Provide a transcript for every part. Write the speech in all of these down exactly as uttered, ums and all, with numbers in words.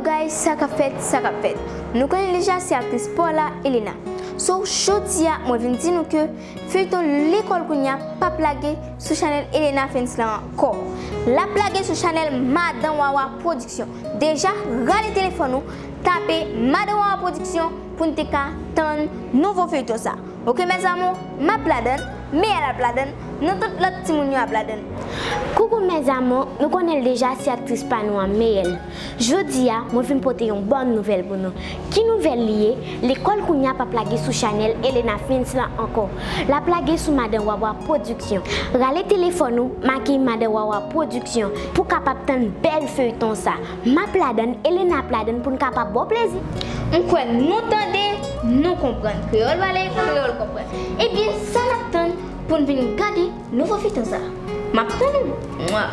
Guys, sa k ap fèt, sa k ap fèt. Nou konnen deja se aktris Paula Elena. So, jodi a, mwen vin di nou ke feyton Lekòl Kounye a p ap lage sou chanèl Elena Films lan ankò. L ap lage sou chanèl Madan Wawa Production. Deja, rale telefòn ou, tape Madan Wawa Production pou n te ka tann nouvo feyton sa. Oke, mes amours, m ap ladann, Meyèl ap ladann, nou tout lòt timoun yo ap ladann. Coucou mes amours, nou konnen l deja se aktris pa nou an, Meyèl. Jodi a, mwen vin pote yon bòn nouvèl pou nou. Ki nouvèl li ye? Lekòl Kounye a p ap lage sou chanèl Elena Films lan ankò. L ap lage sou Madan Wawa Production. Rale telefòn ou, make Madan Wawa Production pou w kapab tann bèl feyton sa. M ap ladann, Elena ap ladann pou n kapab ba w plezi. M kwè nou tande, nou konprann. Kreyòl pale, kreyòl konprann. Ebyen, sa n ap tann pou n vin gade nouvo feyton sa? M ap tann ou. Mwa.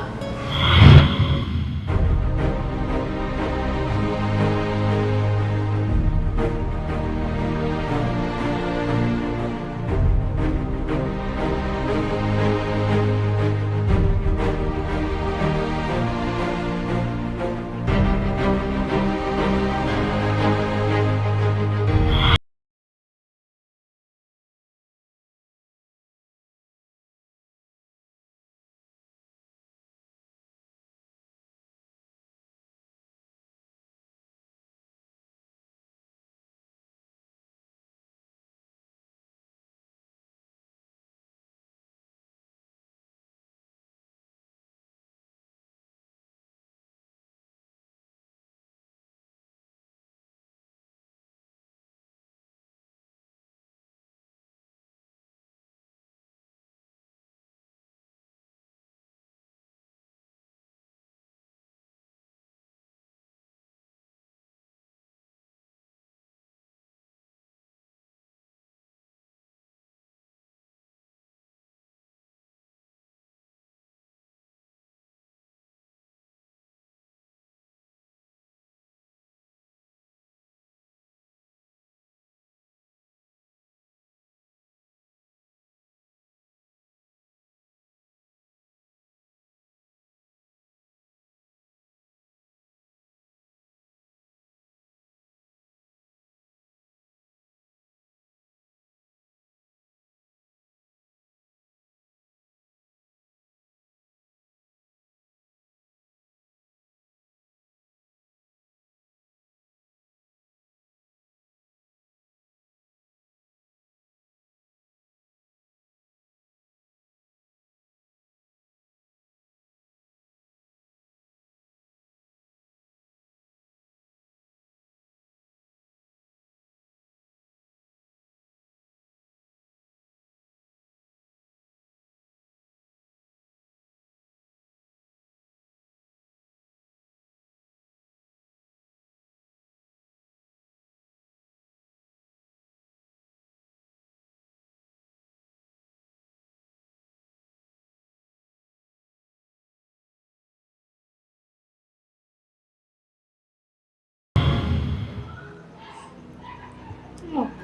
Ok.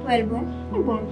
Wè l bon? Li bon.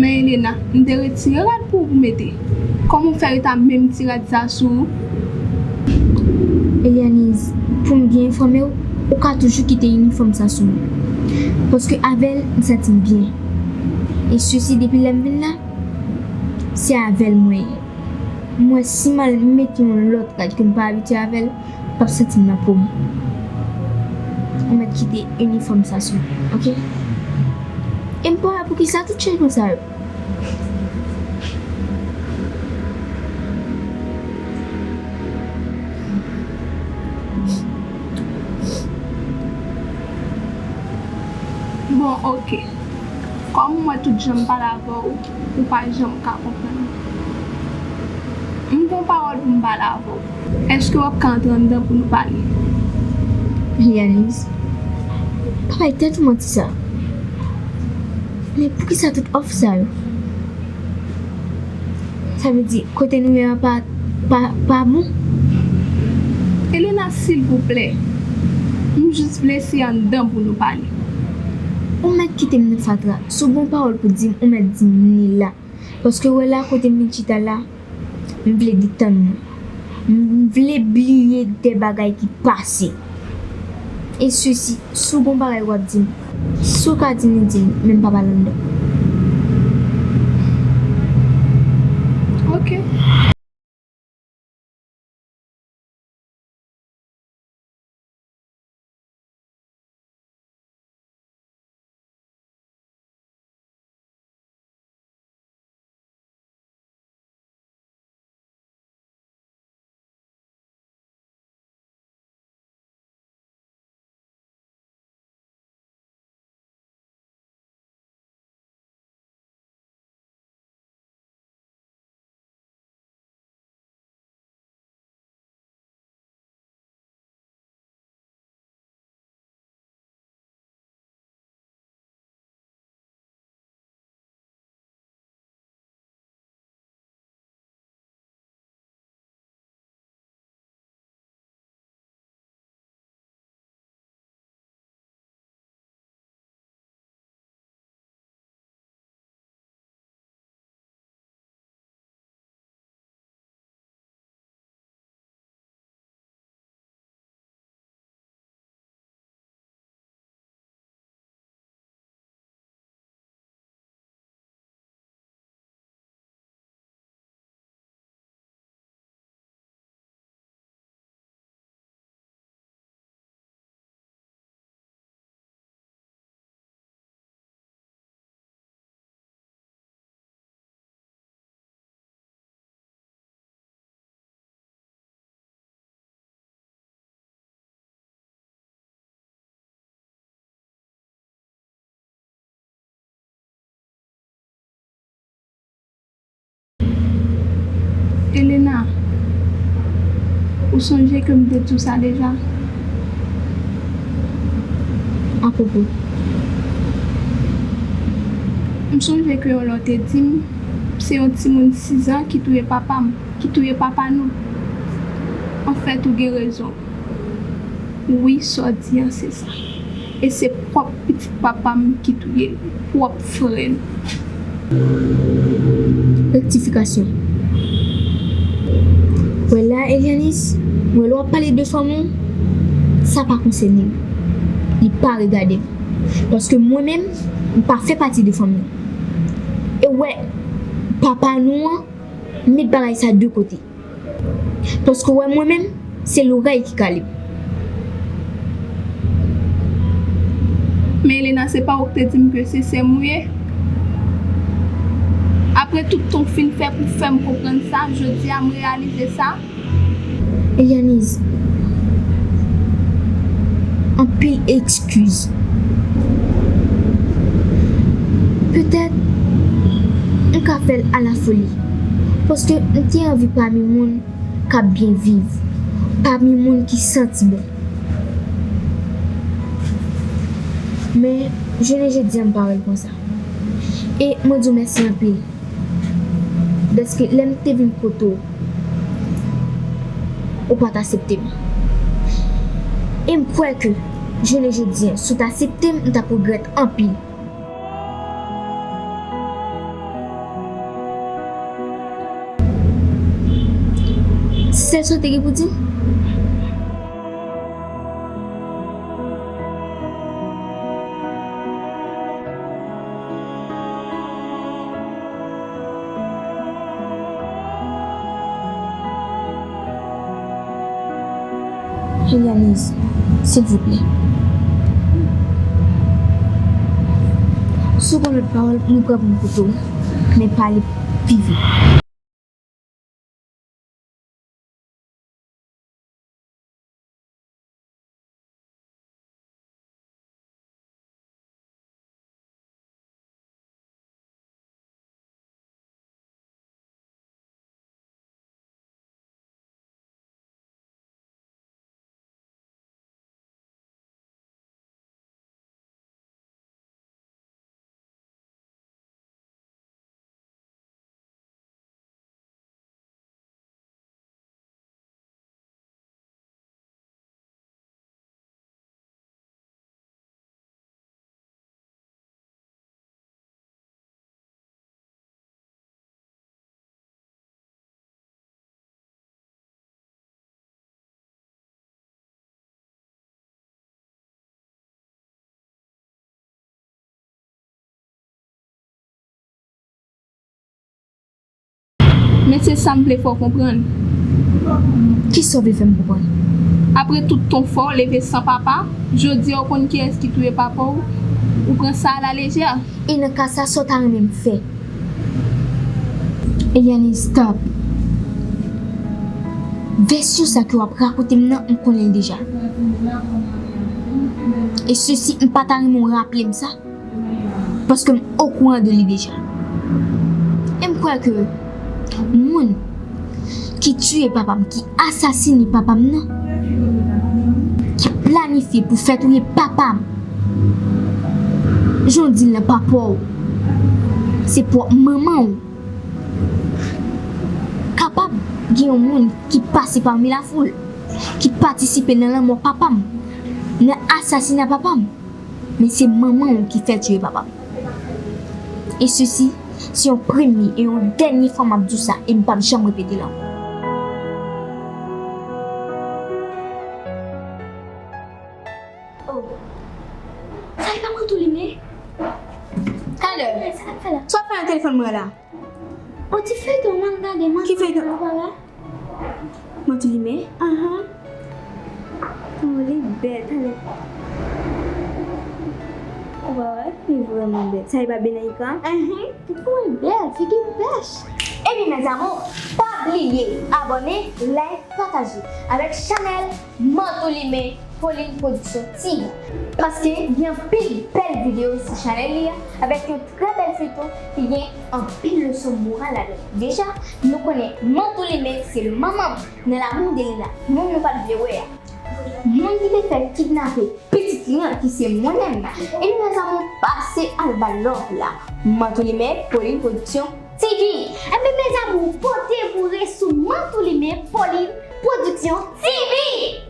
Men Elena, m te retire rad pou ou pou mete. Kòman w fè rete a menm ti rad sa sou ou? Elianiz, pou m byen enfòme w, ou ka toujou kite inifòm sa sou mwen. Paske avè l, m santi m byen. E sesi depi lè m vin la, se avè l mwen ye. M wè si m al mete yon lòt rad ke m pa abitye avè l, m p ap santi m nan pwom. Ou mèt kite inifòm sa sou mwen, oke? E m pa wè poukisa tout chanjman sa yo. Bon, oke. Kòm mwen tout jan m pale avè w, ou pa janm ka konprann. M gon pawòl pou m pale avè w. Èske w ap ka antre anndan pou nou pale? Elianiz, pa bay tèt ou manti sa. Men poukisa tout òf sa yo? Sa vle di, kote nou ye a pa, pa, pa bon? Elena, silvouplè, m jis vle se anndan pou nou pale. Ou mèt kite m nan fatra. Si w gon pawòl pou di m, ou mèt di m li la. Paske w wè la kote m vin chita la, m vle detann mwen. M vle bliye de bagay ki pase. E sesi, si w gon bagay w ap di m, si w ka di m li, di m, men m p ap al anndan. Oke. Elena, ou sonje ke m te di w sa deja? Apwopo? M sonje ke yon lè w te di m, se yon timoun sis an ki touye papa m, ki touye papa nou. Anfèt, ou gen rezon. Wi, sa w di an, se sa. E se pwòp pitit papa m ki touye l, pwòp frè l. Rektifikasyon. Wè la, Elianis, wè lè w ap pale de fanmi w, sa pa konsène m. Li pa regade m. Paske mwen menm, m pa fè pati de fanmi w. E wè, papa nou an, met bagay sa de kote. Paske w wè mwen menm, se loray ki kale m. Men Elena, se pa ou ki te di m ke se sè m ou ye? Apre tout tan w fin fè pou fè m konprann sa, jodi a m reyalize sa. Elianis, anpil eskiz. Petèt, m ka fè l alafoli, paske m te anvi pami moun k ap byen viv, pami moun ki santi bon. Men, jounen jodi a, m pa wè l konsa. E mwen di w mèsi anpil. Dèske lè m te vin kote w, ou pa t aksepte m. E m kwè ke, jounen jodi a, si w t aksepte m, m t ap regrèt anpil. Sèl sa w te gen pou di m? Elianise, silvouplè. Si w gon lòt pawòl, mwen prè pou m koute w, men pale pi vit. Men se sa m vle fè w konprann. Kisa w vle fè m konprann? Apre tout ton fò w leve san papa, jodi a w konn kiyès ki touye papa w, ou pran sa alalejè. E nan ka sa, sa w ta renmen m fè? Elianise, stop. Vèsyon sa ke w ap rakonte m nan, m konnen l deja. E sesi, m pa ta renmen w raple m sa, paske m okouran de li deja. E m kwè ke moun ki tiye papa m, ki asasine papa m nan, ki planifye pou fè touye papa m, jan w di l nan pa pa w, se pwòp manman w. Kapab gen yon moun ki pase pami lafoul, ki patisipe nan lanmò papa m, nan asasina papa m, men se manman w ki fè l tiye papa m. E sesi, se yon premye e yon dènye fwa m ap di w sa, e m p ap janm repete l ankò. Oh. Sa e pa Mantoulimen? Talè. Sa k ap fè la? Sa w ap fè nan telefòn mwen la? O, ti feyton m ap gade, Mantoulimen. Ki feyton? Ou pa wè? Mantoulimen? Ahan. Oh, li bèl, talè. Ou pa wè? Li vrèman bèl. Sa e pa Benaïka? Ahan. Kòman l bèl, figi m pèch. Ebyen, mes amours, pa bliye abòne, like, pataje avèk chanèl Mantoulimen Pauline Production T V. Paske gen anpil bèl videyo sou chanèl li a, avèk yon trè bèl feyton ki gen anpil leson moral ladan l. Deja, nou konnen Mantoulimen se manman m nan L'amour de Lina, moun nou pa t vle wè a. Moun ki te fè kidnape pitit li an, ki se mwen menm. Ebyen, mes amours, pase al ba love la. Mantoulimen Pauline Production T V. Ebyen, mes amours, pote boure sou Mantoulimen Pauline Production T V.